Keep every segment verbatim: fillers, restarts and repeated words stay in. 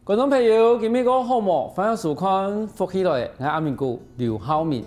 觀眾朋友，今晡日過好無？歡迎收看《福氣來了》，𠊎阿明哥劉浩明。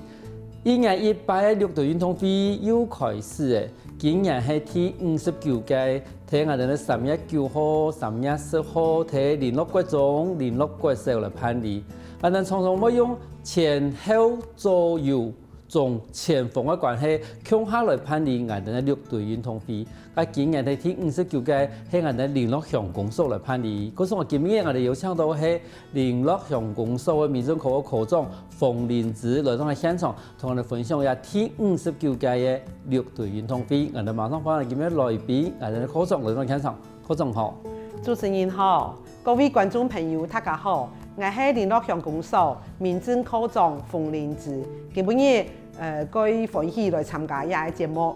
一年一擺个六堆運動會又開始了，今年係第五十九屆，在𠊎兜个三月九號、三月十號，在麟洛國中、麟洛國小來辦理。𠊎兜常常會用前後左右 中前鋒个關係，共下來辦理𠊎兜个六堆運動會。該今年个第五十九屆係𠊎兜麟洛鄉公所來辦理。故所今日𠊎兜邀請到个係麟洛鄉公所个民政科个科長馮麟芝來到𠊎現場，同𠊎兜分享一下第五十九屆个六堆運動會。𠊎兜馬上歡迎今日个來賓，𠊎兜个科長來到現場。 科長好。主持人好，各位觀眾朋友，大家好，𠊎係麟洛鄉公所民政科長馮麟芝，今晡日，呃，蓋歡喜來參加這个節目。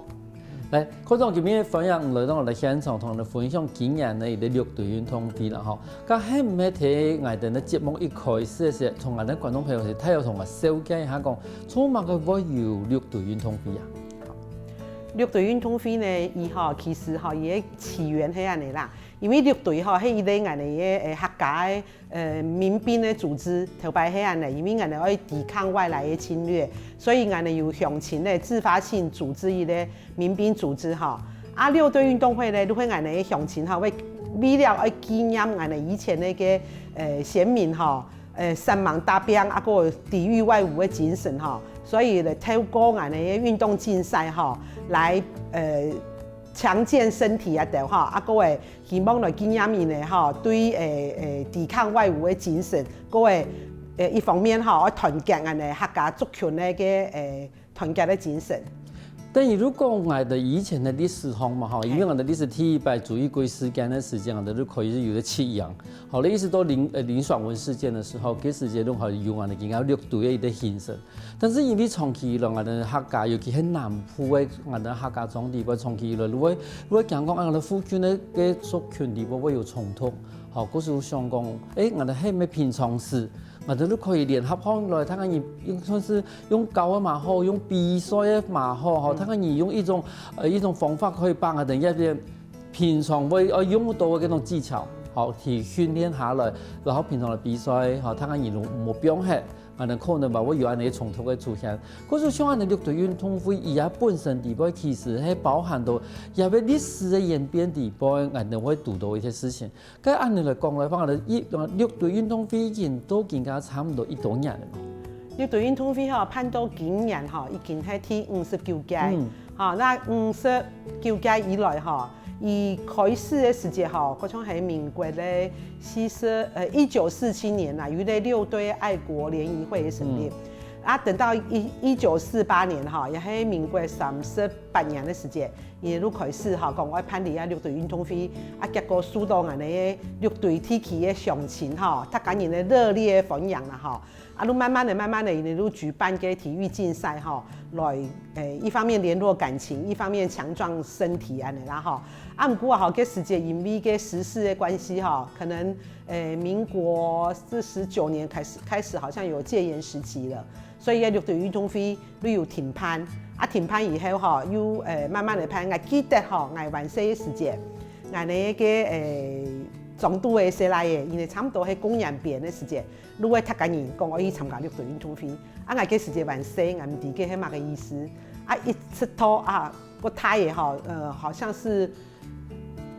來，科長今日歡迎來到𠊎兜現場，同𠊎兜分享今年个一個六堆運動會啦吼。該係毋係在𠊎兜个節目一開始个時，同𠊎兜觀眾朋友係大約同𠊎紹介一下講，做麼个會有六堆運動會啊？六堆運動會呢，佢吼，其實吼，佢个起源係恁仔啦。 因為六堆吼係一個𠊎兜个，呃，客家个，呃，民兵个組織，頭擺係恁仔，因為𠊎兜愛抵抗外來个侵略，所以𠊎兜有鄉親呢自發性組織一個民兵組織吼。啊，六堆運動會呢，就係𠊎兜个鄉親吼，為，為了愛紀念𠊎兜以前个該，呃，先民吼，呃，煞猛打拚，啊，還有抵禦外侮个精神吼，所以呢，透過𠊎兜个運動競賽吼，來，呃，強健身體啊，對吼，啊，還有 希望來紀念佢呢吼，對，呃，呃，抵抗外侮个精神，還有，呃，一方面吼，愛團結𠊎兜客家族群个該，呃，團結个精神。等於如果𠊎兜以前个歷史上嘛吼，因為𠊎兜歷史第一擺朱一貴事件个時間，𠊎兜就可以有个七陽。好，一直到林，呃，林爽文事件个時候，該時節就好有𠊎兜今个六堆个一個形成。 但是因為長期以來，𠊎兜客家，尤其係南部个𠊎兜客家庄肚背，長期以來，就會，就會驚講，啊，𠊎兜附近个該族群肚背會有衝突。吼，故所想講，欸，𠊎兜係毋係平常時，𠊎兜就可以聯合起來，大家人用，算是用教个嘛好，用比賽个嘛好，吼，大家人用一種，呃，一種方法可以把𠊎兜這片平常會，呃，用到个該種技巧，好，去訓練下來，然後平常个比賽，吼，大家人就無放忒。 𠊎兜可能嘛會有恁仔衝突个出現。故所像𠊎兜六堆運動會，佢个本身肚背其實係包含到這个歷史个演變肚背，𠊎兜會堵到一些事情。該恁仔來講个話，𠊎兜一，六堆運動會已經到今个差毋多一多年了嘛。六堆運動會吼，辦到今年吼，已經係第五十九屆。嗯。吼，該五十九屆以來吼， 佢開始个時節吼，好像係民國个四十，呃，一九四七年啦，有一個六堆愛國聯誼會个成立。嗯。啊，等到一，一九四八年吼，也係民國三十八年个時節，佢就開始吼，講愛辦理啊六堆運動會，啊，結果受到𠊎兜个六堆地區个鄉親吼，大家人个熱烈个歡迎啦吼。 啊，就慢慢个、慢慢个，佢兜就舉辦个體育競賽吼，來，呃，一方面聯絡感情，一方面強壯身體恁仔啦吼。啊，毋過吼，該時節因為該時事个關係吼，可能，呃，民國四十九年開始，開始好像有戒嚴時期了，所以該六堆運動會就有停辦。啊，停辦以後吼，又，呃，慢慢个辦。𠊎記得吼，𠊎還細个時節，𠊎个該，呃，莊肚个細倈仔，因為差毋多係過年邊个時節， 就會逐家人講愛去參加六堆運動會。啊，𠊎該時節還細，𠊎毋知該係麼个意思。啊，一直到啊，過大个吼，呃，好像是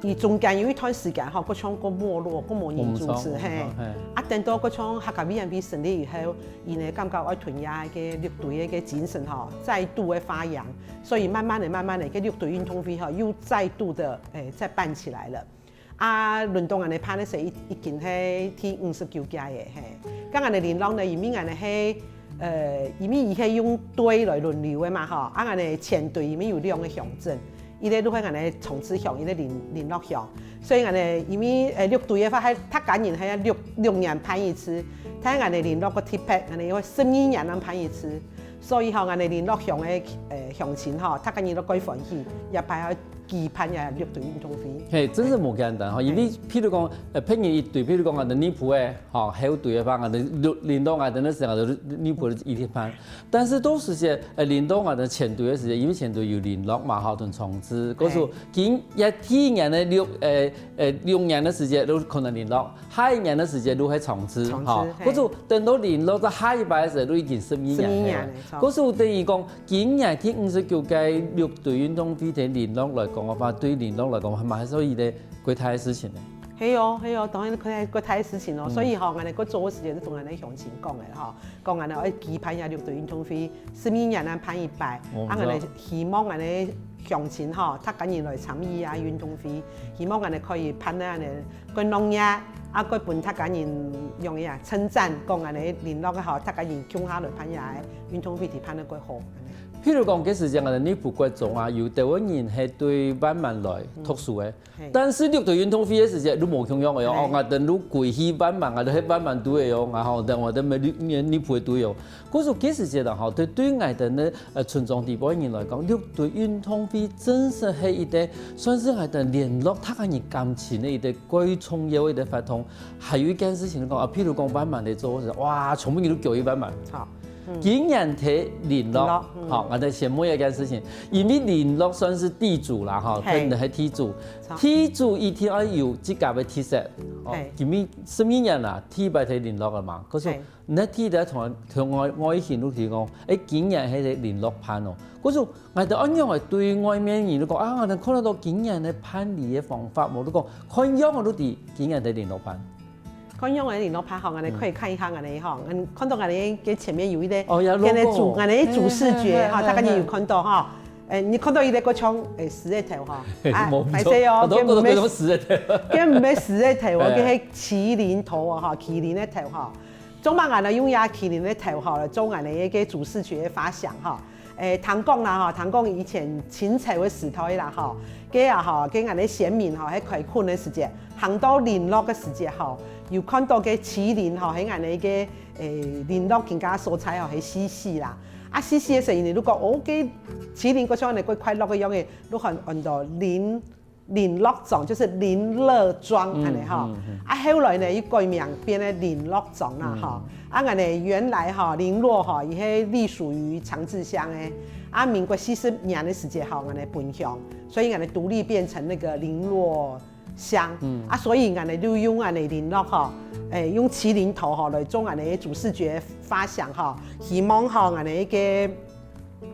佢中間有一段時間吼，過像過沒落，過無人組織，無錯，嘿。無錯，嘿。啊，等到過像客家委員會成立以後，佢呢感覺愛同這个六堆个精神吼，再度个發揚，所以慢慢个、慢慢个，該六堆運動會吼，又再度个，誒，再辦起來了。 啊，輪到𠊎兜辦个時已，已經係第五十九屆了，嘿。該𠊎兜麟洛呢，因為𠊎兜係，呃，因為佢係用堆來輪流个嘛，吼，啊，𠊎兜前堆因為有兩個鄉鎮，一個就係𠊎兜松仔鄉，一個麟，麟洛鄉。所以𠊎兜因為，呃，六堆个話，係，逐家人係六，六年辦一次，但𠊎兜麟洛較特別，𠊎兜愛十二年正辦一次。所以吼，𠊎兜麟洛鄉个，呃，鄉親吼，逐家人都蓋歡喜，這擺愛舉辦這六堆運動會。嘿，真係無簡單吼，因為譬如講，呃，別人一堆，譬如講啊，內埔个，吼，後堆个話，啊，輪輪到𠊎等个時候，啊，內埔一定辦。但是到時節，呃，輪到𠊎等前堆个時節，因為前堆有麟洛嘛，吼，同長治，故所今也第一年个六，呃，呃，六年个時節，都可能麟洛，下一年个時節都係長治，長治，吼，嘿。故所等到麟洛到下一擺个時候，都已經十二年，十二年了，嘿。故所等於講， 今年第五十九屆六堆運動會在麟洛來講个話，對麟洛來講，嘛還係一個幾大个事情呢。係哦，係哦，當然幾大，幾大个事情咯。所以吼，𠊎等過做个時間就同𠊎等鄉親講个吼，講𠊎等愛舉辦這六堆運動會，十二年啊辦一擺，啊，𠊎等希望𠊎等鄉親吼，大家人來參與啊運動會，希望𠊎等可以辦啊，恁樣 過鬧熱，啊，過分大家人用个啊，稱讚講恁樣麟洛个吼，大家人共下來辦這个運動會，辦得過好。譬如講，該時節啊，內埔國中啊，有兜个人係對萬巒來讀書个，嘿。但是六堆運動會个時節，都無共樣个哦。嘿。哦，𠊎等都歸去萬巒，𠊎等係萬巒隊个哦，然後等𠊎等乜內內埔个隊哦。 故所該時節啦吼，對對𠊎等个呃村莊底背人來講，六堆運動會真實係一個算是𠊎等聯絡大家人感情个一個最重要个一個活動。還有一件事情講啊，譬如講萬巒个做事，哇，全部人都叫去萬巒。好，嗯。今年在麟洛，麟洛，嗯。好，𠊎等先問一件事情，因為麟洛算是地主啦，吼，嘿。真的係地主，好。地主一定愛有自家个特色。哦，嘿。今年十二年啦，第一擺在麟洛个嘛，可是嘿。 你第一擺同同外外縣都提講，誒，今年係麟洛辦哦。故所，𠊎等恁樣个對外面人都講，啊，𠊎等看得到今年个辦理个方法，無都講，看樣个都知今年个麟洛辦。看樣个麟洛辦吼，𠊎等可以看一下𠊎等吼，嗯，看到𠊎等个前面有一個，哦，有logo。現在主，𠊎等个主視覺哈，嘿，嘿，嘿，大家有看到哈。誒，你看到一個像，誒，獅个頭哈，嘿，啊，無錯。歹勢哦，𠊎都覺得該毋係，該像獅个頭。該毋係獅个頭哦，嘿。該係麒麟頭哦，哈，麒麟个頭哈。 做麼个𠊎等用這麒麟个頭吼來做𠊎等一個主視覺个發想吼？誒，聽講啦吼，聽講以前清朝个時代啦吼，該啊吼，該𠊎等先民吼，係開墾个時節，行到麟洛个時節吼，有看到該麒麟吼，係𠊎等一個誒麟洛更加所在吼，係死死啦。啊，死死个時候，人就講，哦，該麒麟好像恁樣快快樂个樣个，就喊安到麟 麟洛莊，就是麟洛莊，嗯，恁樣吼。嗯，嗯。啊，後來呢，又改名變成麟洛莊啦，嗯。吼。啊，𠊎等原來吼，麟洛吼，佢係隸屬於長治鄉个。啊，民國四十年个時節吼，𠊎等分鄉，所以𠊎等獨立變成那個麟洛鄉。嗯。啊，所以𠊎等就用𠊎等麟洛吼，誒，用麒麟頭吼來做𠊎等个主視覺發想吼，希望吼，𠊎等一個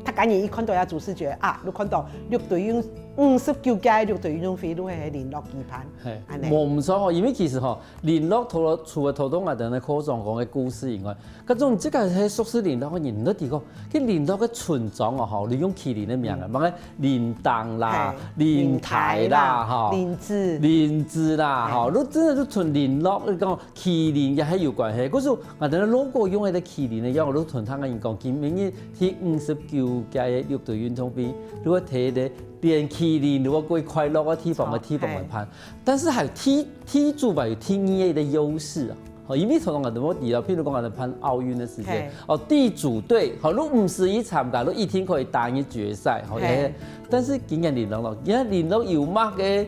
大家人一看到這主視覺啊，就看到六堆運，五十九屆六堆運動會就係麟洛舉辦，嘿，恁樣。無毋著吼，因為其實吼，麟洛除了，除了頭先𠊎等个課長講个故事以外，各種這個係熟識麟洛个人，你都知講，該麟洛个村莊哦吼，你用麒麟个名啊，嗯。麼个麟東啦、嘿，麟台啦，麟台啦，吼，麟子。麟子啦，嘿。吼，你真的係純麟洛，你講 麒麟也係有關係。故所，𠊎等个logo用个麒麟呢，也有同大家人講，今晡日第五十九屆个六堆運動會，如果提个連麒麟，如果過快樂个地方个地方來辦。但是還有地，地主還有地理个優勢啊。吼，因為頭先𠊎等有提到，譬如講𠊎等辦奧運个時間，嘿。哦，地主隊，吼，你毋使去參加，你一定可以打入決賽，吼，嘿。也，但是今年麟洛咯，今年麟洛有麼个，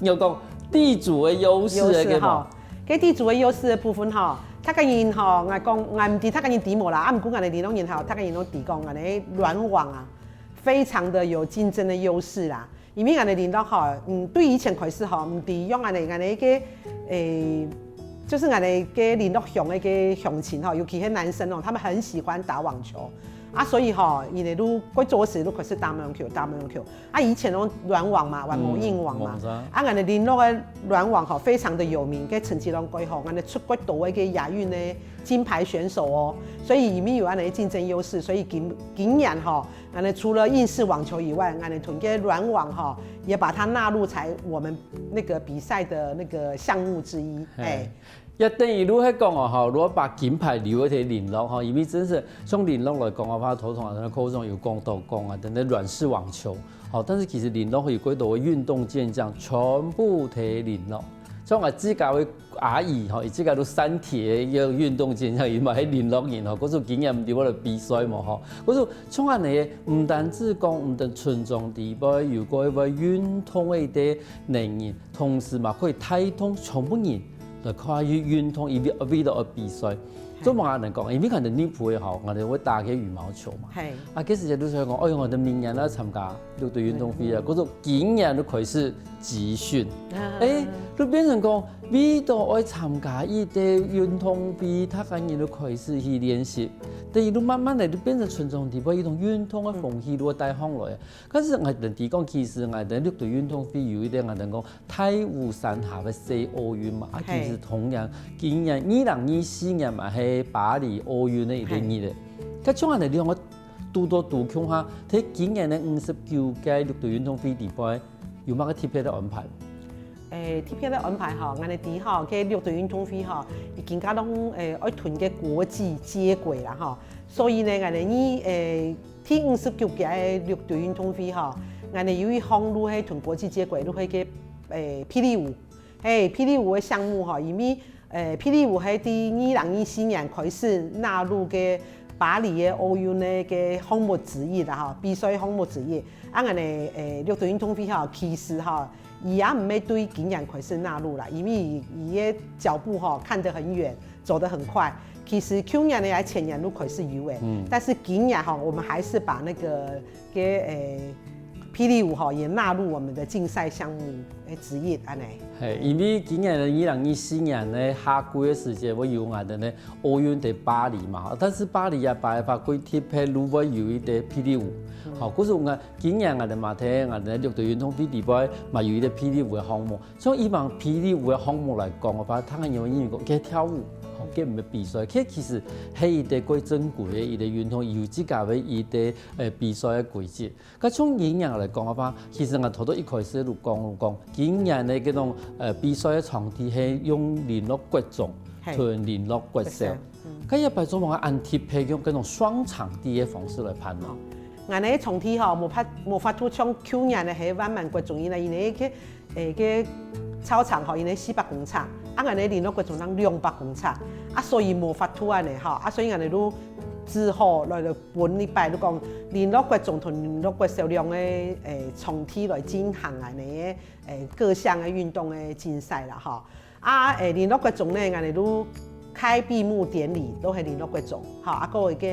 有講地主个優勢个，優勢吼。 該地主个優勢个部分吼，大家人吼，𠊎講，𠊎毋知大家人知無啦，啊，毋過𠊎等麟洛人吼，大家人都知講，𠊎等个軟網啊，非常的有競爭的優勢啦。因為𠊎等麟洛吼，嗯，對以前開始吼，毋知用𠊎等，𠊎等个，誒，就是𠊎等个麟洛鄉个鄉親吼，尤其係男生哦，他們很喜歡打網球。啊，所以吼，佢等都過早時都開始打網球，打網球。 啊，以前用軟網嘛，還無硬網嘛。嗯，網上。啊，𠊎等麟洛个軟網吼，非常的有名，該成績攏蓋好，𠊎等出過多个該亞運个金牌選手哦。所以因為有恁樣个競爭優勢，所以今，今年吼，𠊎等除了硬式網球以外，𠊎等同个軟網吼，也把它納入在我們那個比賽的那個項目之一。嘿。哎。 也等於就係講哦，吼，如果把金牌留在麟洛吼，因為真是像麟洛來講个話，頭先啊，課長有講到講啊，等等軟式網球，吼，但是其實麟洛有幾多个運動健將，全部在麟洛。像𠊎自家个阿姨吼，佢自家都三鐵个運動健將，佢嘛係麟洛人吼，故所今年毋知會來比賽無吼。故所像恁呢，毋單止講毋單純淨地位，有个會運動个一个能力，同時嘛可以帶動全部人來看佢運動，佢為為了愛比賽。做麼个恁呢講？因為𠊎等內埔个吼，𠊎等會打个羽毛球嘛。係。啊，該時節就想講，哎喲，𠊎等明年愛參加六堆運動會啊，故所今年就開始 集訓。欸，就變成講，為著愛參加一个運動會，大家人就開始去練習，等於就慢慢个就變成純淨地位一種運動个風氣就帶上來。但是𠊎等提講，其實𠊎等六堆運動會有一个𠊎等講大武山下个細奧運嘛，啊，其實同樣今年二零二四年嘛係巴黎奧運个一个日仔。該像恁呢兩个堵到堵共下，在今年个五十九屆六堆運動會裡背， 有麼个特別个安排？欸，特別个安排吼，𠊎等知吼，該六堆運動會吼，已經甲攏欸愛同个國際接軌啦吼。所以呢，𠊎等呢欸第五十九屆个六堆運動會吼，𠊎等有一項就係同國際接軌，就係个欸霹靂舞。係霹靂舞个項目吼，因為 欸，霹靂舞係自二零二四年開始納入个巴黎个奧運个个項目之一啦吼，比賽項目之一。啊，𠊎等欸，六堆運動會吼，其實吼，佢也毋係對今年開始納入啦，因為佢个腳步吼看得很遠，走得很快。其實舊年呢，還前年就開始有欸，但是今年吼，我們還是把那個个欸霹靂舞吼也納入我們的競賽項目欸之一，恁呢。係，因為今年个二零二四年呢，夏季个時節會有𠊎等个奧運在巴黎嘛，但是巴黎啊，巴黎法規特別就會有一个霹靂舞。好，故所𠊎今年𠊎等嘛在𠊎等个六堆運動會裡背嘛有一个霹靂舞个項目，所以希望霹靂舞个項目來講个話，大家有人講，該跳舞，吼，該毋係比賽，該其實係一个過正規个一个運動，有自家个一个欸比賽个規則。 該從今年來講个話，其實𠊎頭頭一開始就講講，今年个該種呃比賽个場地係用麟洛國中同麟洛國小。該一擺做麼个恁特別用該種雙場地个方式來辦呢？𠊎等个場地吼，無法無法度像舊年个係萬巒國中，因為因為个欸个操場吼，因為四百公尺，啊𠊎等麟洛國中正兩百公尺，啊所以無法度恁呢吼，啊所以𠊎等就只好來來 分一擺就講麟洛國中同麟洛國小兩个欸場地來進行恁呢个欸各項个運動个競賽啦吼。啊欸麟洛國中呢，𠊎等就開閉幕典禮都係麟洛國中吼，啊還有个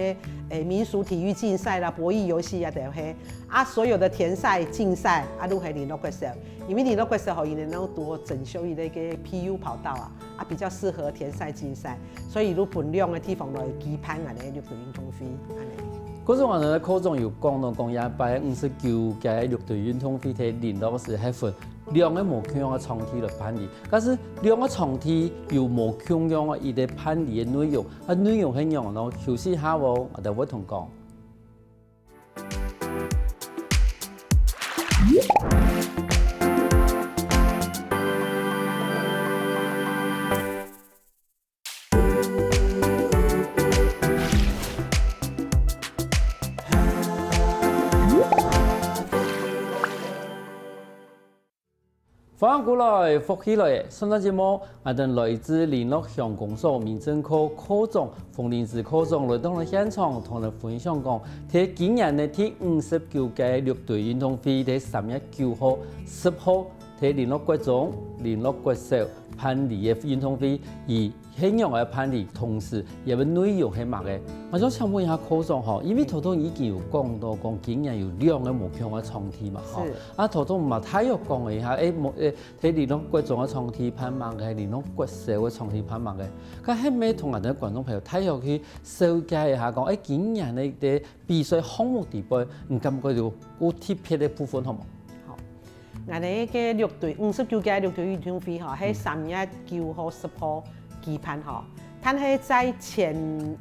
欸民俗體育競賽啦、博弈遊戲啊，都係啊所有个田賽競賽啊都係麟洛國小，因為麟洛國小吼，佢等都拄好整修佢个个PU跑道啊。 啊比較適合田賽競賽，所以就分兩个地方來舉辦恁呢六堆運動會恁呢。故所𠊎等个科長有講到講，這擺五十九屆六堆運動會在麟洛時係分兩个無共樣个場地來辦理，但是兩个場地有無共樣个一个辦理个內容，啊內容係仰呢？休息下哦，𠊎等會同講。 歡迎過來，福氣來！上段節目，𠊎等來自麟洛鄉公所民政科科長馮麟芝科長來到了現場，同𠊎等分享講，在今年个第五十九屆六堆運動會在三月九號、十號，在麟洛國中、麟洛國小辦理个運動會，以 係仰般个辦理，同時佢个內容係麼个？𠊎想請問一下科長吼，因為頭頭已經有講到講今年有兩个無共个場地嘛吼。啊頭頭嘛大約講了一下，欸，無，欸，係麟洛國中个場地辦麼个，麟洛國小个場地辦麼个。該係毋係同𠊎等个觀眾朋友大約去紹介一下，講，欸，今年个个比賽項目裡背，你感覺有有特別个部分好無？好。 𠊎等个六堆，五十九屆六堆運動會吼，係三月九號、十號舉辦吼。但係在前，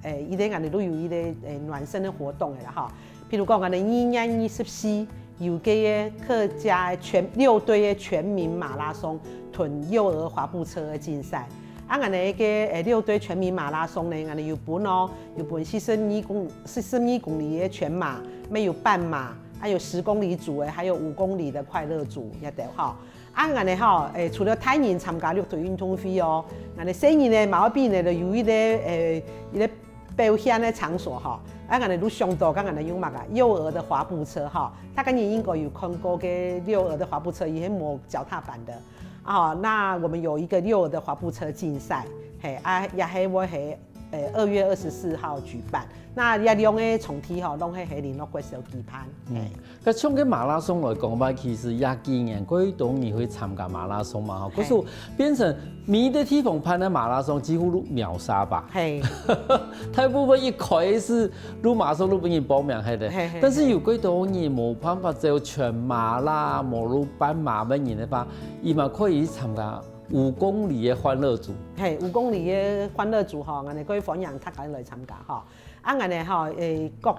欸，一个𠊎等都有一个欸暖身个活動个啦吼。譬如講，𠊎等二月二十四有个个客家全六堆个全民馬拉松同幼兒滑步車个競賽。啊，𠊎等个欸六堆全民馬拉松呢，𠊎等有分哦，有分四十二公四十二公里个全馬，乜有半馬， 還有十公里組个，還有五公里个快樂組也得吼。啊，𠊎等吼，誒，除了大人參加六堆運動會哦，𠊎等細人呢，嘛會比呢，就有一個，誒，一個表現个場所吼。啊，𠊎等就想到，講𠊎等用麼个幼兒的滑步車吼，大家人應該有看過个幼兒的滑步車，以前無腳踏板的。哦，那我們有一個幼兒的滑步車競賽，嘿，啊，也係會係，誒，二月二十四號舉辦。那這兩個場地吼，攏係係麟洛國小舉辦，嘿。 該像个馬拉松來講吧，其實這幾年蓋多人去參加馬拉松嘛，吼，可是變成每一個地方辦个馬拉松幾乎都秒殺吧。嘿，大部分一開始都馬上都分人報名係的，嘿嘿，但是有蓋多人無辦法走全馬啦，無路半馬个人的話，佢嘛可以參加五公里的歡樂組。嘿，五公里的歡樂組吼，𠊎等蓋歡迎大家來參加吼。 啊，𠊎等吼，誒，各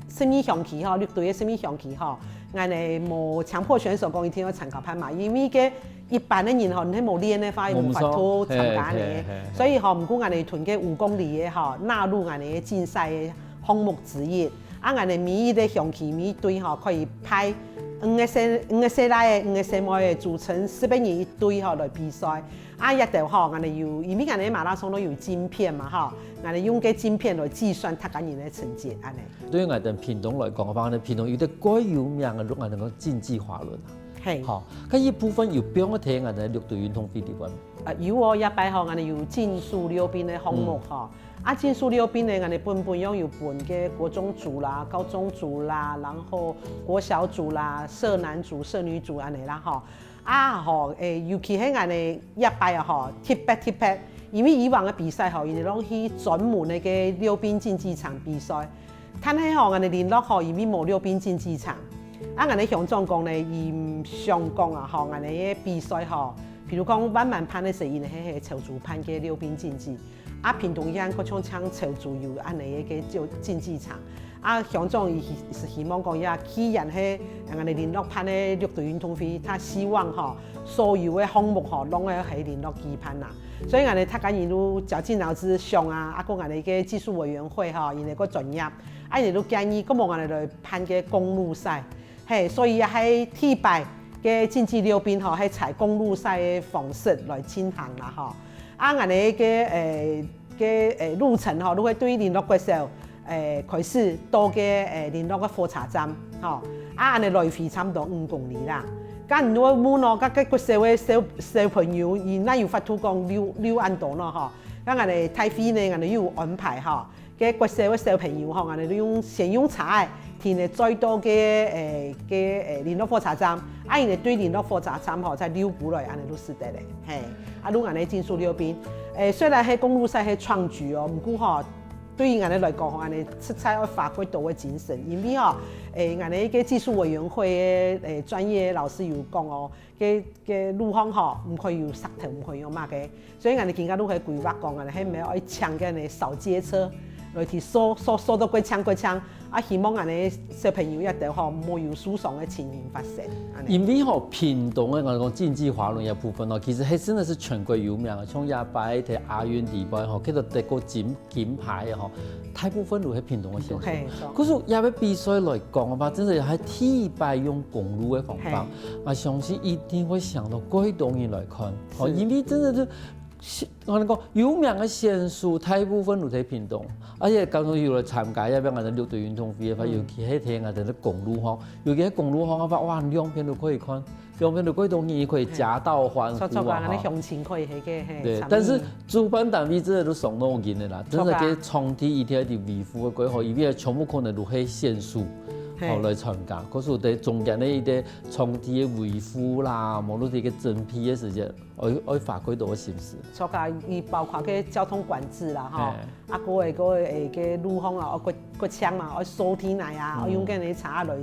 十二鄉區吼，六堆个十二鄉區吼，𠊎等無強迫選手講一定愛參加半馬，因為个一般个人吼，你無練个話，無法度參加呢。所以吼，毋過𠊎等同个五公里个吼，納入𠊎等个競賽个項目之一。啊，𠊎等每一個鄉區每一隊吼，可以派五個細五個細倈仔、五個細妹仔組成十個人一隊吼來比賽。 啊，這兜吼，𠊎等有，因為𠊎等馬拉松都有競標嘛吼，𠊎等用个競標來計算大家人个成績，恁呢。對於𠊎等屏東來講个話，𠊎等屏東有一個蓋有名个，𠊎等講競技滑輪啊。嘿，吼，該一部分有放在𠊎等六堆運動會裡面。啊，有哦，這擺吼，𠊎等有競速溜冰个項目吼。啊，競速溜冰呢，𠊎等本本樣有分个國中組啦、高中組啦，然後國小組啦、社男組、社女組恁呢啦吼。 啊吼，誒，尤其係𠊎等這擺啊吼，特別特別，因為以往个比賽吼，𠊎等攏去專門个溜冰競技場比賽。但係吼，𠊎等麟洛吼，因為無溜冰競技場。啊，𠊎等鄉長講呢，佢毋想講啊吼，𠊎等个比賽吼，譬如講萬巒辦个時，𠊎等係係潮州辦个溜冰競技。 啊，屏東縣各像像潮州有恁呢个競競技場。啊，鄉長佢希希望講，也既然係𠊎等麟洛辦个六堆運動會，佢希望吼，所有个項目吼，攏愛係麟洛舉辦啦。所以𠊎等大家人都絞盡腦汁想啊，啊，過𠊎等个技術委員會吼，佢等个專業，啊，佢等都建議，過無𠊎等來辦个公路賽。 嘿，所以也係第一擺个競技溜冰吼，係採公路賽个方式來進行啦吼。啊，𠊎等个，誒，个，誒，路程吼，就會對麟洛國小，誒，開始到个，誒，麟洛个火車站吼。啊，恁呢來回差毋多五公里啦。該你會問哦，該个國小个小小朋友，佢哪有法度講溜溜恁多呢吼？該𠊎等大會呢，𠊎等有安排吼。 个國小个小朋友吼，𠊎等就用先用車仔，𢯭佢載到个，誒，个，誒，麟洛火車站，啊，佢等對麟洛火車站吼，再溜過來，恁呢就使得咧，嘿，啊，就恁呢競速溜冰。誒，雖然係公路賽係創舉哦，毋過吼，對於𠊎等來講吼，恁呢實在愛花過多个精神，因為吼，誒，𠊎等个技術委員會个，誒，專業老師有講哦，个个路項吼，毋可以有石頭，毋可以有麼个。 所以𠊎等今下就係規劃講，𠊎等係毋係愛請个呢掃街車，來去掃掃掃到過淨過淨，啊，希望𠊎等小朋友一兜吼，毋會有受傷个情形發生，恁呢。因為吼，屏東个𠊎講競技滑輪个部分哦，其實係真的是全國有名个，像這擺在亞運裡背吼，佢都得過金金牌个吼，大部分都係屏東个選手。嘿，著。可是這擺比賽來講个話，真的還第一擺用公路个方法，嘿。啊，相信一定會想到蓋多人來看，吼，是。因為真的是 是，𠊎講有名个選手，大部分都在屏東，而且當中有來參加，也變𠊎等六堆運動會个話，嗯。尤其該天𠊎等个公路項，尤其該公路項个話，哇，兩片都可以看，兩片都可以，當然可以夾道歡呼啊，著著啊，𠊎等哈。鄉親可以去个，嘿，對，參與。但是主辦單位真的都傷腦筋个啦，真的，著啊。个場地一定要維護个過好，因為全部可能都係選手，嘿。吼，來參加，可是在中間个一個場地个維護啦，無論係一個整備个時間， 愛愛花幾多个心思。著啊，佢包括个交通管制啦，吼，嘿。啊，過个過个个路項啊，愛過過淨嘛，愛掃地泥啊，嗯。愛用該个車來來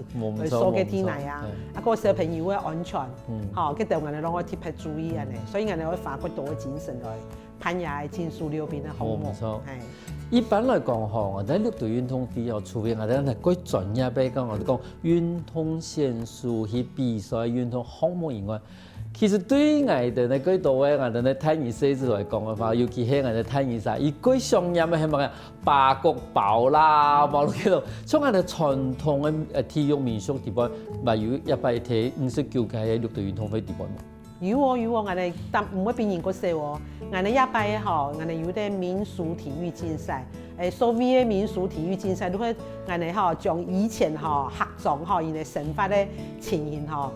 掃該地泥啊，無錯，無錯，嘿。啊，過小朋友个安全，嗯。吼，該兜𠊎等攏愛特別注意恁呢，所以𠊎等愛花幾多个精神來辦這个競速溜冰个項目，無錯。嘿。一般來講吼，𠊎等六堆運動會哦，除非𠊎等係過專業个，講𠊎等講運動選手去比賽運動項目以外， 其實對於𠊎等个幾多位，𠊎等个大人細子來講个話，尤其係𠊎等大人儕，佢最想念个係麼个？八角包啦，包落去咯。像𠊎等傳統个，呃，體育民俗底背，嘛有一擺在五十九屆个六堆運動會底背無？有哦，有哦，𠊎等毋會比人較少哦。𠊎等這擺吼，𠊎等有个民俗體育競賽，誒，所謂个民俗體育競賽，就係𠊎等吼，將以前吼，客庄吼，佢个生活个情形吼，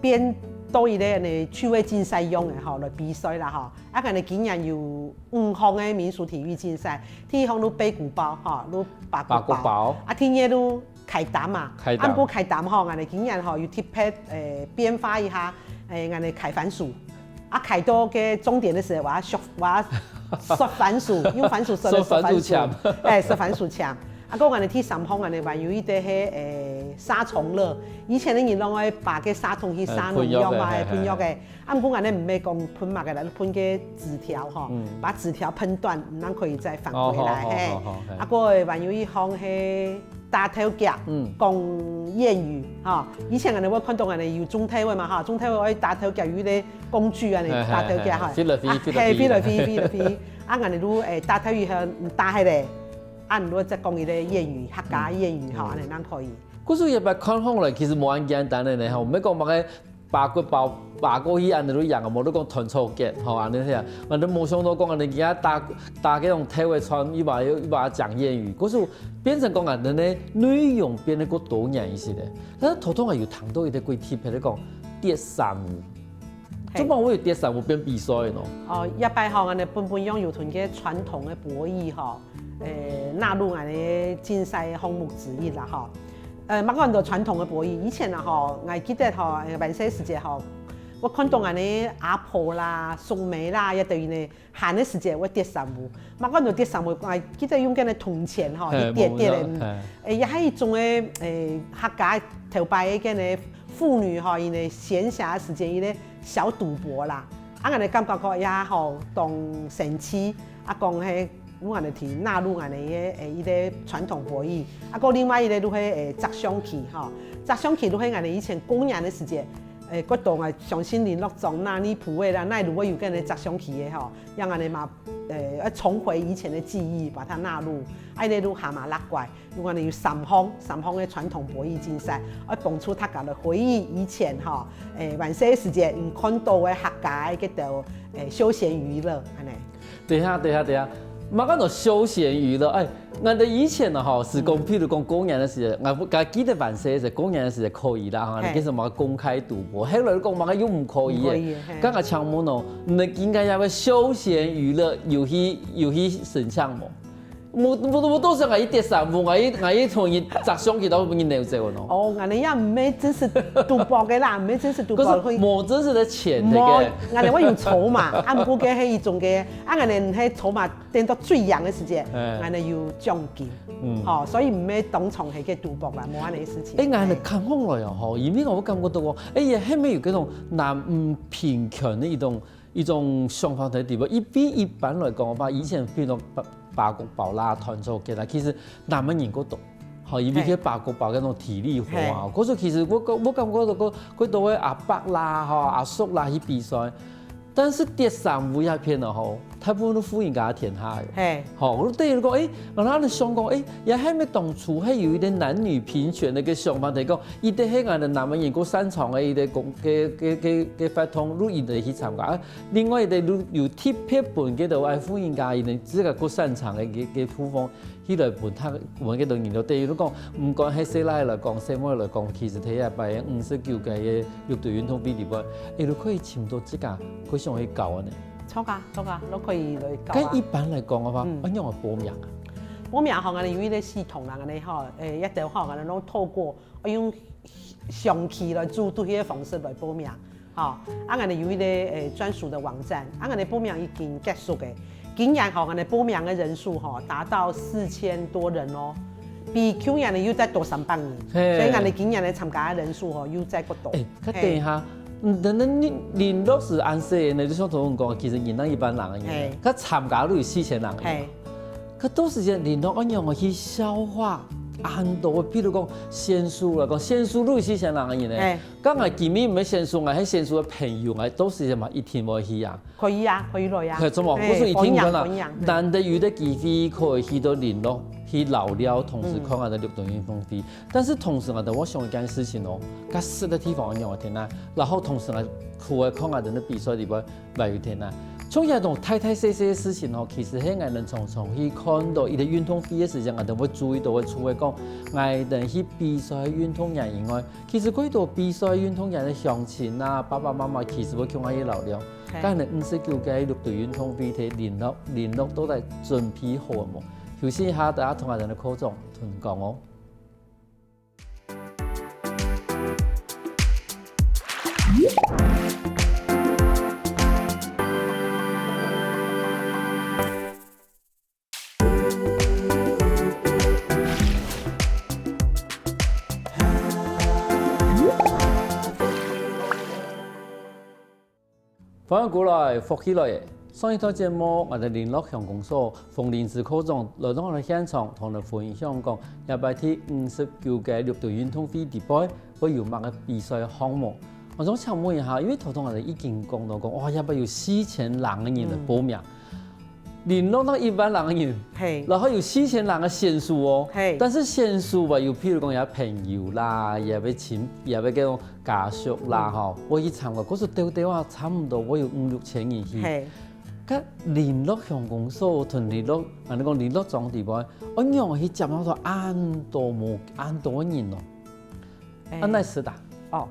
變到一个呢趣味競賽樣个吼，來比賽啦吼。啊，𠊎等今年有五項个民俗體育競賽，第一項就背鼓包吼，就八八角包。啊，第二就 㧡擔啊。㧡擔。啊，毋過㧡擔吼，𠊎等今年吼有特別，誒，變化一下，誒，𠊎等㧡番薯。啊，㧡到个終點个時候，𠊎愛削，𠊎愛削番薯，用番薯削个削番薯。削番薯簽。誒，削番薯簽。啊，過𠊎等第三項，𠊎等還有一個係，誒，殺蟲樂。以前个人攏愛揹个殺蟲去殺農藥嘛，誒，噴藥个，誒，噴藥个。 啊，毋過𠊎等毋係講噴麼个啦，噴个紙條吼，嗯。把紙條噴斷，毋然可以再返回來，哦，好，嘿。好，好，嘿。啊，過還有一項係打頭夾，嗯。講諺語，吼。以前𠊎等會看到𠊎等有中頭个嘛，吼，中頭个愛打頭夾，有一個工具啊，嘿，嘿，打頭夾，嘿，吼。飛來飛，啊，飛來飛。嘿，飛來飛，飛來飛。啊，𠊎等就，誒，打頭以後，嗯，打下來，啊，你就再講一個諺語，客家諺語，吼，嗯。恁樣可以。故所也別看起來，其實無恁簡單个呢，吼，毋係講麼个 八角包，八角去恁樣就贏啊，無你講斷草結，吼，恁樣係啊。𠊎都無想到講恁樣，佢打，打該種頭个穿，一把，一把講諺語，可是變成講恁樣呢，內容變得較多元一些个。但是頭頭啊有談到一個幾特別个講，跌衫褲，嘿。做麼會有跌衫褲變比賽呢？哦，這擺吼，𠊎等本本樣有同个傳統个博弈吼， 誒，納入𠊎等个競賽項目之一啦，吼。呃，嘛講到傳統个博弈，以前啊，吼，𠊎記得吼，誒，還細時節吼，𠊎看到𠊎等阿婆啦、叔姆啦，也等於呢，閒个時節會跌衫褲。嘛講到跌衫褲，𠊎記得用該个銅錢吼，嘿，去跌跌个，無錯，嗯。嘿。誒，也係一種个，誒，客家頭擺个該个婦女吼，佢等閒暇个時節，佢个小賭博啦。啊，𠊎等感覺講，哎呀，吼，當神奇。 啊，講係，有恁樣去納入恁樣个，誒，一個傳統博弈。啊，過另外一個就係，誒，擲象棋，吼。擲象棋就係𠊎等以前過年个時節，誒，過到啊，相信麟洛庄哪裡埔个啦，哪裡會有該个擲象棋个，吼。讓𠊎等嘛，誒，要重回以前个記憶，把它納入。啊，一個就蛤蟆落怪， 如果你有三項，三項个傳統博弈競賽，愛幫助大家來回憶以前吼，誒，還細个時節，你看到个客家个該兜，誒，休閒娛樂，恁樣。等一下，等一下，等一下，麼个安到休閒娛樂？哎，𠊎等以前啊吼，係講，嗯。譬如講過年个時節，𠊎，𠊎記得還細个時節，過年个時節可以啦，吼，嘿。你叫什麼公開賭博，後來講麼个又毋可以个。毋可以，嘿。剛剛請問哦，你應該要个休閒娛樂有去，有去申請無？ 無，無，無，到時𠊎去跌衫褲，𠊎去，𠊎去同人擲象棋，到分人扭走喏。哦，𠊎等也毋係真實賭博个啦，毋係真實賭博，可是無真實个錢个。無，𠊎等會有籌碼，啊，毋過該係一種个，啊，𠊎等係籌碼等到最贏个時節，哎。𠊎等有獎金。嗯。吼，所以毋係當場係个賭博啦，無恁樣个事情。哎，𠊎等看起來哦，吼，因為𠊎感覺到哦，哎呀，還沒有這種男女平權的一種 一種想法在裡背。一般，一般來講个話，以前比如講八，八角包啦、斷草結啦，其實男个人較多，吼，因為該八角包該種體力活啊。嘿。可是其實𠊎感，𠊎感覺到，較，較多个阿伯啦，吼，阿叔啦去比賽。但是跌衫褲這片呢，吼，大部分都婦人家天下个。嘿。吼，𠊎等於講，誒，𠊎等想講，誒，也還沒當初還有一點男女平權个一個想法，就係講，一定係𠊎等男个人較擅長个一個工，个，个，个，个活動，就一定去參加。啊， 另外一個有，有特別分該兜个婦人家，佢等自家較擅長个，个，个部分，去來分他，分該兜人就等於講，毋管係細倈來講，細妹來講，其實在這擺五十九個个六堆運動會裡背，佢都可以尋到自家較想去搞个呢。著啊，著啊，都可以來搞啊。該一般來講个話，嗯。愛仰般報名啊？報名吼，𠊎等有一個系統啦，𠊎等吼，誒，一兜吼，𠊎等攏透過 愛用象棋來組隊个方式來報名，吼。啊，𠊎等有一個，誒，專屬个網站，啊，𠊎等報名已經結束个。今年吼，𠊎等報名个人數吼，達到四千多人哦，比舊年个又再多三百人，嘿。所以𠊎等今年个參加个人數吼，又再過多。誒，較等一下，嘿。嗯，等等，麟，麟洛係恁細个呢，就像頭先講，其實人人一般人个人，嘿。佢參加都有四千人个。嘿。 該到時間麟洛愛仰般去消化恁多，譬如講選手來講，選手都係四千人个人呢。嘿。該𠊎今晡日毋係選手，𠊎係選手个朋友，𠊎到時間嘛一定會去啊。可以啊，可以來啊。係，做麼？嘿，𠊎說一定可能，歡迎，歡迎。難得有个機會可以去到麟洛，去遶尞，同時看𠊎兜綠島運動會。但是同時𠊎兜會想一件事情哦，該食个地方愛仰仔定啊，然後同時𠊎兜去看𠊎兜个比賽裡背會有定啊。像這種大大細細个事情吼，其實係𠊎兜常常去看著一個運動會个時間，𠊎兜會注意著，會注意講，𠊎兜去比賽个運動員以外，其實幾多比賽運動員个鄉親啊、爸爸媽媽其實會共下去遶尞。該你五十九屆綠島運動會个聯絡聯絡到底準備好無？ 休息一下，等下同𠊎兜个課長同你講哦。歡迎過來，福氣來了！上一段節目，𠊎兜麟洛鄉公所馮麟芝課長來到𠊎兜現場，同𠊎兜分享講，這擺第五十九屆綠島運動會裡背會有麼个比賽項目。𠊎想請問一下，因為頭頭𠊎兜已經講著講，哇，這擺有四千零個人來報名，麟洛哪一萬零個人，然後有四千零個選手哦，但是選手啊，有譬如講有朋友啦，也會親，也會該種 家屬啦吼，會去參加，故所兜兜啊，差毋多會有五六千人去。該麟洛鄉公所同麟洛，恁仔講麟洛庄裡背，愛仰仔去接觸著恁多無恁多个人哦？恁仔食啊？哦，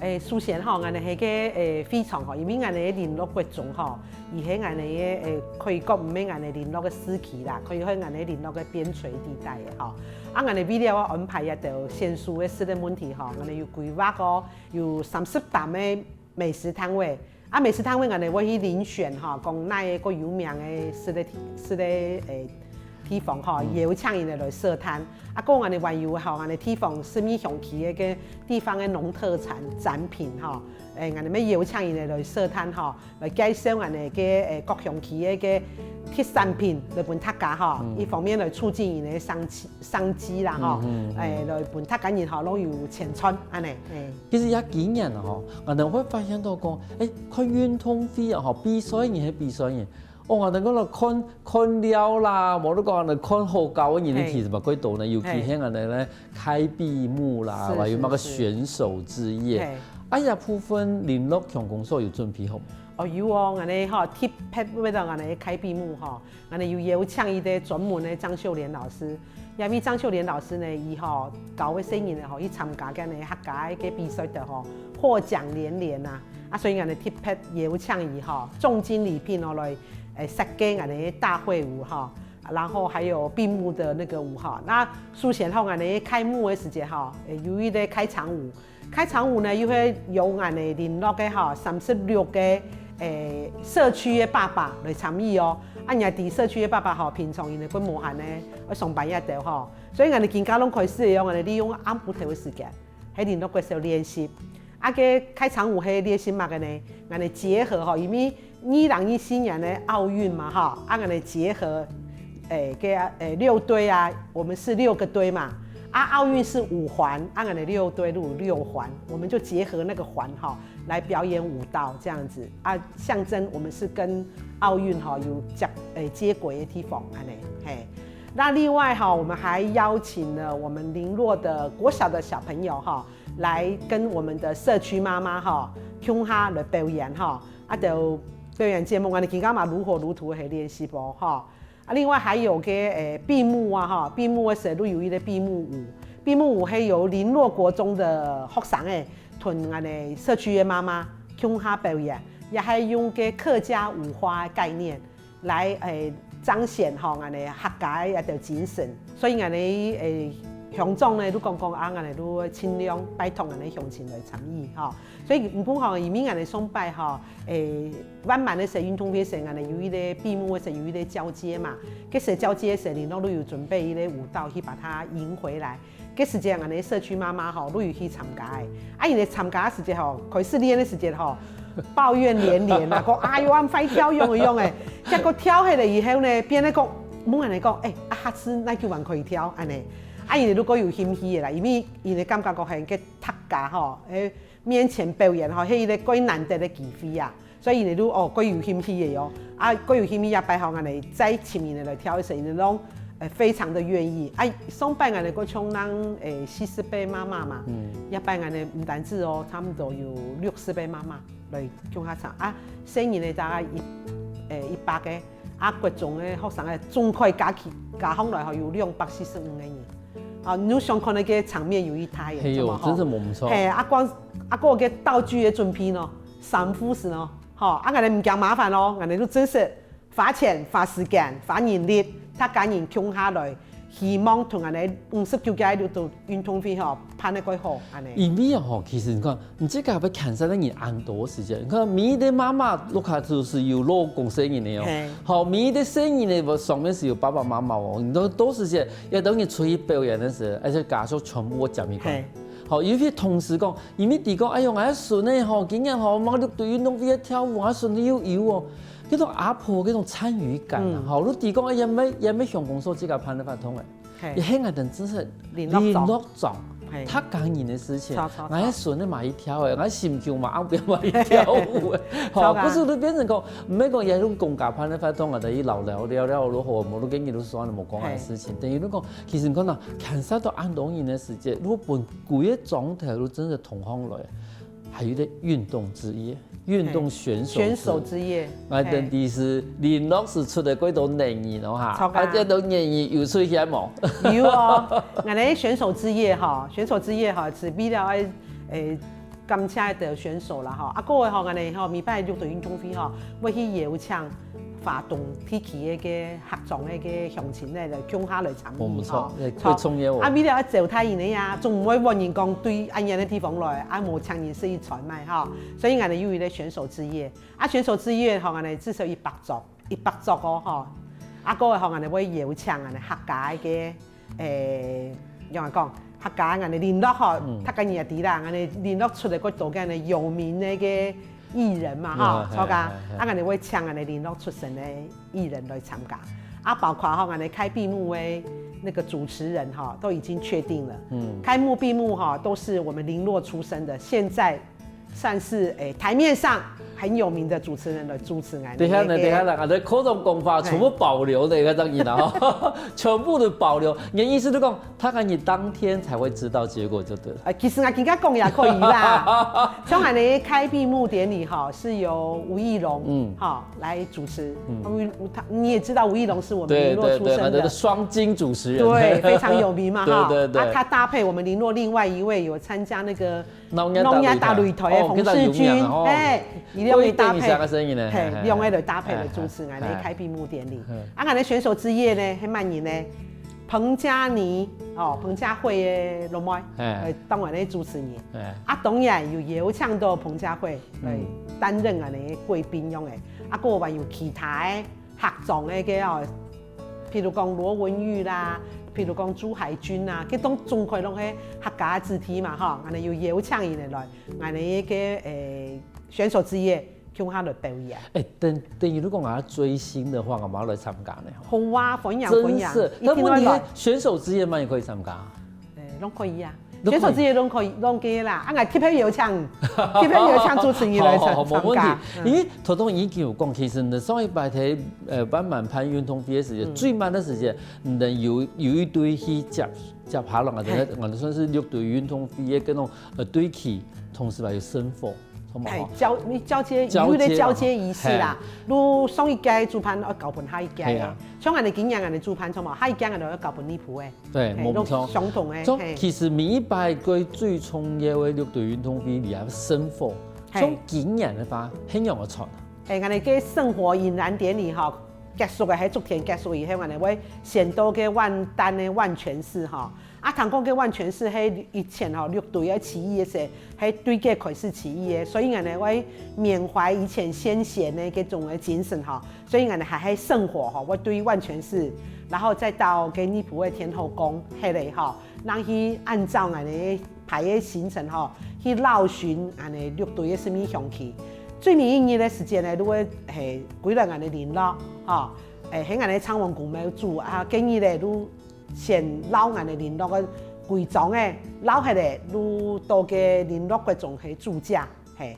欸，首先吼，𠊎兜係該欸會場吼，因為𠊎兜麟洛國中吼，佢係𠊎兜个欸可以講毋係𠊎兜麟洛个市區啦，可以講𠊎兜麟洛个邊陲地帶个吼。啊𠊎兜為了愛安排這兜選手个食个問題吼，𠊎兜有規劃哦， 有三十擔个美食攤位。啊美食攤位𠊎兜會去遴選吼，講哪個較有名个食个食个欸地方吼，邀請佢兜來設攤。啊過𠊎兜還有吼，𠊎兜地方十二鄉區个該地方个農特產產品吼，欸𠊎兜乜邀請佢兜來設攤吼，來介紹𠊎兜个欸各鄉區个該特產品來分大家吼，一方面來促進佢兜个生產 生機啦吼，欸，來分大家人吼攏有錢賺恁仔。其實這幾年吼，𠊎兜會發現著講，欸，看運動會啊吼，比賽人係比賽人，哦，𠊎兜講來看看尞啦，無就講來看好搞个人其實嘛幾多呢，尤其係𠊎兜呢開閉幕啦，還有麼个選手之夜，啊這部分麟洛鄉公所有準備好無？哦，有哦，𠊎兜吼特別為著𠊎兜開閉幕吼， 𠊎兜有邀請一個專門个張秀蓮老師，因為張秀蓮老師呢，佢吼教个細人仔吼去參加該呢客家个比賽个吼，獲獎連連啊！啊所以𠊎兜特別邀請佢吼，重金禮聘哦來欸設計𠊎兜个大會舞吼，然後還有閉幕的那個舞吼。那首先吼，𠊎兜開幕个時節吼，欸有一個開場舞， 開場舞呢又係由𠊎兜麟洛个吼三十六個欸社區个爸爸來參與哦。啊若兜社區个爸爸吼，平常佢兜還無閒呢，愛上班這兜吼，所以𠊎兜今下攏開始會用𠊎兜利用暗晡頭个時間，係麟洛國小練習。啊該開場舞係練習麼个呢？𠊎兜結合吼，因為 二零二四年个奧運嘛吼，啊𠊎兜結合欸該欸六堆啊，我們是六個堆嘛，啊奧運是五環，啊𠊎兜六堆就有六環，我們就結合那個環吼來表演舞蹈這樣子啊，象徵我們是跟奧運吼有接欸接軌个地方恁仔，嘿。那另外吼，我們還邀請了我們麟洛的國小的小朋友吼，來跟我們的社區媽媽吼共下來表演吼。 啊就表演節目，𠊎兜今下嘛如火如荼个練習哦吼。啊另外還有个欸閉幕啊吼，閉幕个時節就有一個閉幕舞，閉幕舞係由麟洛國中个學生仔同𠊎兜社區个媽媽共下表演，也係用个客家舞花个概念來欸彰顯吼𠊎兜客家个一兜精神。所以𠊎兜欸鄉長呢就講講啊，𠊎兜就盡量拜託𠊎兜鄉親來參與吼。 所以毋過吼，因為𠊎兜上擺吼，欸萬巒个時運動會時，𠊎兜有一個閉幕个時有一個交接嘛，該時交接个時，麟洛就有準備一個舞蹈去把它迎回來。該時節𠊎兜社區媽媽吼，就有去參加个。啊佢兜參加个時節吼，開始練个時節吼，抱怨連連啊，講哎喲，恁壞跳，仰仔仰仔。結果跳起來以後呢，變到講，問𠊎兜講，欸，啊下次哪久還可以跳，恁仔。啊佢兜就較有興趣个啦，因為佢兜感覺講，嘿，該大家吼，欸 面前表演吼，係一個蓋難得个機會啊。所以佢兜就哦，蓋有興趣个哦。啊蓋有興趣，這擺吼，𠊎兜再請佢兜來跳个時，佢兜攏呃，非常的願意。啊，上擺𠊎兜个像人，誒，四十个媽媽嘛，嗯。這擺𠊎兜毋單止哦，差不多有六十个媽媽來共下參加。啊，細人个大概一，誒，一百个，啊，國中个學生个總開加起，加上來吼，有兩百四十五个人。啊，你想看該个場面有幾大个，係喲，著無吼？真係無毋著。係，啊，光，啊，該个道具个準備呢，三副係呢，吼，啊，𠊎兜毋驚麻煩哦，𠊎兜就真實 花錢、花時間、花人力，大家人共下來，希望同恁仔五十九屆六堆運動會吼，辦得較好，恁仔。因為吼，其實你看，你自家愛牽涉个人恁多時間，你看每一个媽媽屋下就係有老公細人个哦，係。吼，每一个細人个上面係有爸爸媽媽哦，你都多時間，要等你出去表演个時候，而且家屬全部愛接一個。係。吼，尤其同時講，因為佢講，哎喲，𠊎孫仔吼，今年吼，麼个六堆運動會跳舞，𠊎孫仔又有哦， 該種阿婆該種參與感啊，嗯。吼，你知講，哎，也毋係，也毋係鄉公所自家辦个活動誒，係。也係𠊎兜真係聯絡長。聯絡長，係。大家人个事情，著，著，著。𠊎孫仔嘛去跳誒，𠊎心臼嘛，後壁嘛去跳舞誒，吼，著啊。故所就變成講，毋係講也用公家辦个活動啊，等於老聊聊聊了好，無你跟你都說無講个事情，係。等於你講，其實你看到，牽涉到恁多人个時節，如果分規个庄頭都真係同行來， 還有一個運動之夜，運動選手之，嘿，選手之夜，𠊎等第一次林老師出來過多能人哦哈，著啊。啊，這都能人有出現無？有哦，𠊎等選手之夜哈，選手之夜哈，係為了愛，誒，感謝个選手啦哈。啊，各位哈，𠊎等哈，每擺六堆運動會哈，會去邀請 花東地區个該客庄个該鄉親呢，來共下來參與吼。無錯，來，著。會重要哦。啊，為了愛招待佢等啊，總毋會換人講對恁遠个地方來，啊，無請人食一餐嘛吼。所以𠊎等有一個選手之夜，啊，選手之夜吼，𠊎等至少一百桌，一百桌哦吼。啊，各位吼，𠊎等會邀請𠊎等客家个該 誒，仰般講，客家𠊎等林樂吼，嗯。大家人也知啦，𠊎等林樂出來過多个呢有名个該藝人嘛吼，嗯，著啊，嘿，嘿，嘿。啊，𠊎等會請𠊎等林樂出身个藝人來參加。啊，包括吼，𠊎等開閉幕个那個主持人吼，都已經確定了。嗯。開幕閉幕吼，都是我們林樂出身的，現在 算是，誒，台面上很有名的主持人來主持𠊎等个。等一下呢，等一下呢，𠊎等各種講法全部保留个，嘿。該種人啊，全部都保留。你的意思就講，他跟你當天才會知道結果就對了。呃，其實𠊎今下講也可以啦。像𠊎等个開閉幕典禮哈，是由吳奕隆，嗯。哈，來主持。嗯。因為他，你也知道吳奕隆是我們林樂出身的。對，對，對，他的雙金主持人。對，非常有名嘛，哈。對，對，對。啊，他搭配我們林樂另外一位有參加那個 鬧熱大擂台个洪世鈞，哦，佢就有名啊，哦。嘿，佢兩個搭配，過一等以上个聲音呢，嘿，嘿，嘿，兩個來搭配來主持，嘿，嘿，𠊎等个開閉幕典禮。嘿。啊，𠊎等个選手之夜呢，係麼人呢？彭佳妮，哦，彭佳慧个老妹，嘿。呃，當𠊎等个主持人。嘿。啊，當然有邀請到彭佳慧來，嗯。擔任𠊎等个貴賓樣个。啊，過還有其他个 客庄个該哦，譬如講羅文玉啦，譬如講朱海軍啊，該種總歸攏係客家子弟嘛吼，𠊎等有邀請佢等來，𠊎等个，誒，選手之夜共下來表演。誒，等，等於如果𠊎追星个話，𠊎嘛愛來參加呢。好啊，歡迎，歡迎，真係。一定愛來。那問題是，選手之夜嘛也可以參加啊？誒，攏可以啊。 選手之夜攏可以，攏可以啦。啊，𠊎特別邀請，特別邀請主持人來參，好，好，好，無問題。參加。嗯。因為頭頭已經有講，其實呢，上一擺在，呃，萬巒辦運動會个時間，嗯。最慢个時間，嗯，有，有一隊去接，接下來，𠊎等，嘿。𠊎等算是六堆運動會个該種，呃，隊旗，同時嘛有聖火，好無？嘿，吼？交，你交接，交接嘛，有一個交接儀式啦。嘿。你上一屆主辦，愛交分下一屆个。嘿啊。像𠊎等今年𠊎等主辦，好無？下一屆𠊎等愛交分內埔个。 對，嘿，無毋著。攏相同个，嘿。像其實每一擺个最重要个六堆運動會裡啊，聖火，嘿。像今年个話，係仰般个傳？誒，𠊎等个聖火引燃典禮吼，結束个，係昨天結束以後，𠊎等會先到該萬丹个萬全寺吼。啊，聽講該萬全寺係以前吼，六堆个起義个時，係對該開始起義个，所以𠊎等會緬懷以前先賢个該種个精神吼。 所以𠊎等還係聖火吼，會對萬全寺，然後再到該內埔个天后宮，係咧吼，正去按照𠊎等排个行程吼，去繞巡恁仔六堆个神明鄉去。最尾一日个時間呢，就會，嘿，歸來𠊎等林樂吼，誒，係𠊎等昌王公廟主啊，建議咧，就先繞𠊎等林樂个歸庄仔，繞忒咧，就到該林樂國中去駐駕，嘿。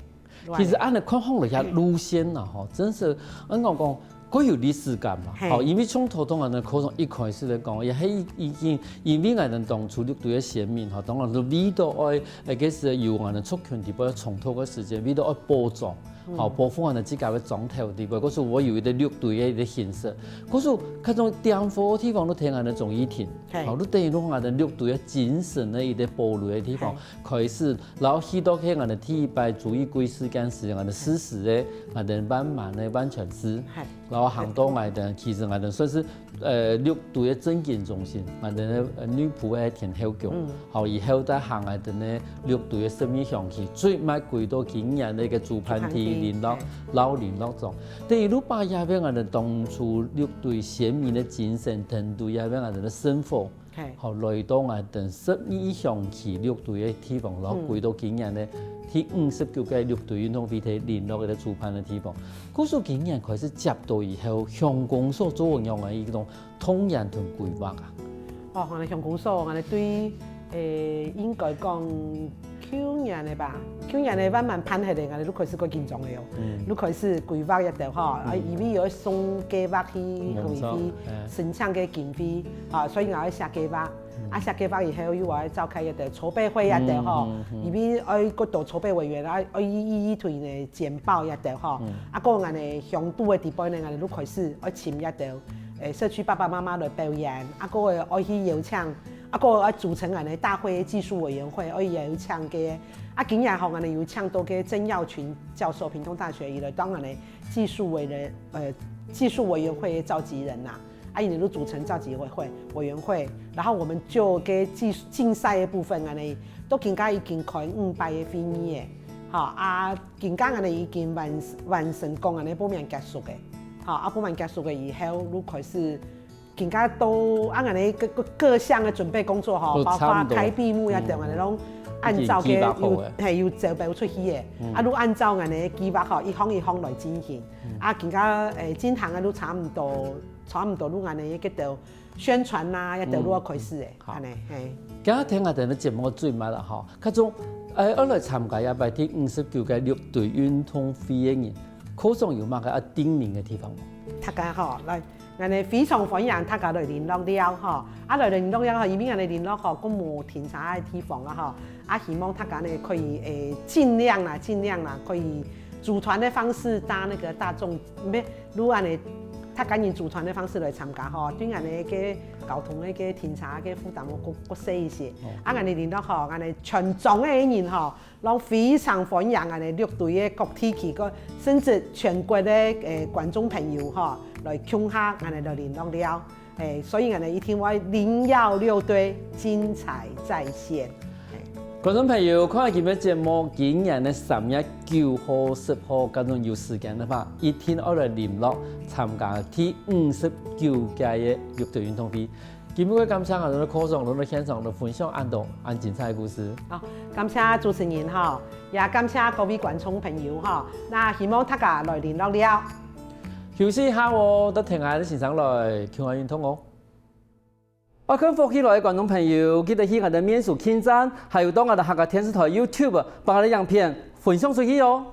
其實恁仔看下來，這路線啊，吼，真係，恁講講，較有歷史感嘛。吼，因為像頭先𠊎等課程一開始來講，也係已經因為𠊎等當初六堆个先民吼，當然係為著愛，呃，該時有𠊎等族群底背衝突个時間，為著愛保障，吼，保護𠊎等自家个庄頭底背，故所會有一個六堆个一個形式。故所該種點火个地方都聽𠊎等忠義亭，吼，都等於講𠊎等六堆个精神个一個保留个地方，開始，然後去到去𠊎等第一擺忠義祭祀該時，𠊎等四十个，𠊎等萬巒个萬全寺。然後行到𠊎等，其實𠊎等算係，呃，六堆个政經中心，𠊎等个，呃，內埔个天后宮，吼，以後再行𠊎等个六堆个十二香旗，最尾歸到今年个一個主辦地麟洛，老麟洛莊。等於就把這片𠊎等當初六堆先民个精神，等於這片𠊎等个生活，吼，來到𠊎等十二香旗六堆个地方，然後歸到今年个第五十九屆六堆運動會在麟洛个主辦个地方。 故所今年開始接到以後，鄉公所做仰仔一種動員同規劃啊？哦，𠊎等鄉公所，𠊎等對，誒，應該講舊年个吧，舊年个萬巒辦忒个，𠊎等就開始較緊張个哦，就開始規劃一兜吼，啊，因為有送計畫去，去申請个經費啊，所以𠊎愛寫計畫。 啊，寫計畫以後又愛召開一兜籌備會一兜吼，因為愛較多籌備委員，啊，愛一一一推呢簡報一兜吼，啊，過𠊎等鄉肚个底背呢，𠊎等就開始愛請一兜，誒，社區爸爸媽媽來表演，啊，過愛去邀請，啊，過愛組成𠊎等大會技術委員會，愛邀請个，啊，今年吼，𠊎等有請到个曾耀群教授，屏東大學，伊來當𠊎等技術委員，呃，技術委員會召集人啦。 啊，𠊎等就組成召集委會，委員會，然後𠊎等就該競，競賽个部分恁仔，到今下已經開五擺个會議了，吼，啊，今下恁仔已經完，完成講恁仔報名結束了，吼，啊，報名結束了以後，就開始今下都啊恁仔各，各，各項个準備工作吼，包括開閉幕也等，恁仔攏按照个有，嘿，有招標出去个，啊，就按照恁仔計畫吼，一項一項來進行，啊，今下，誒，進行个就差毋多 差毋多就恁仔个兜宣傳啦，也兜就愛開始了，恁仔，嘿。今仔日聽𠊎兜个節目最尾啦吼，較重，誒，愛來參加這擺第五十九屆六堆運動會个人，課長有麼个愛叮嚀个地方無？大家吼，來，恁仔非常歡迎大家來麟洛尞吼，啊，來麟洛尞吼，因為恁仔麟洛吼，較無停車个地方啊吼，啊，希望大家呢可以，誒，盡量啦，盡量啦，可以組團个方式搭該个大眾，毋係 就恁仔，大家人組團个方式來參加吼，對恁仔个交通个个停車个負擔會較，較細一些。啊，恁仔麟洛吼，恁仔全庄个人吼，攏非常歡迎恁仔六堆个各地區个，甚至全國个，誒，觀眾朋友吼，來共下恁仔來麟洛尞。誒，所以恁仔一定愛麟洛六堆，精彩再現。 觀眾朋友，看今日節目，今年个三月九號、十號，假如有時間个話，一定愛來麟洛參加第五十九屆个六堆運動會。今日个感謝𠊎兜个課長來到現場來分享恁多恁精彩个故事。好，感謝主持人吼，也感謝各位觀眾朋友吼，那希望大家來麟洛尞。休息一下哦，等聽下先生來，共下運動哦。 愛看福氣來个觀眾朋友，記得去𠊎兜面書網站，還有到𠊎兜客家電視台YouTube，摎𠊎兜影片分享出去哦。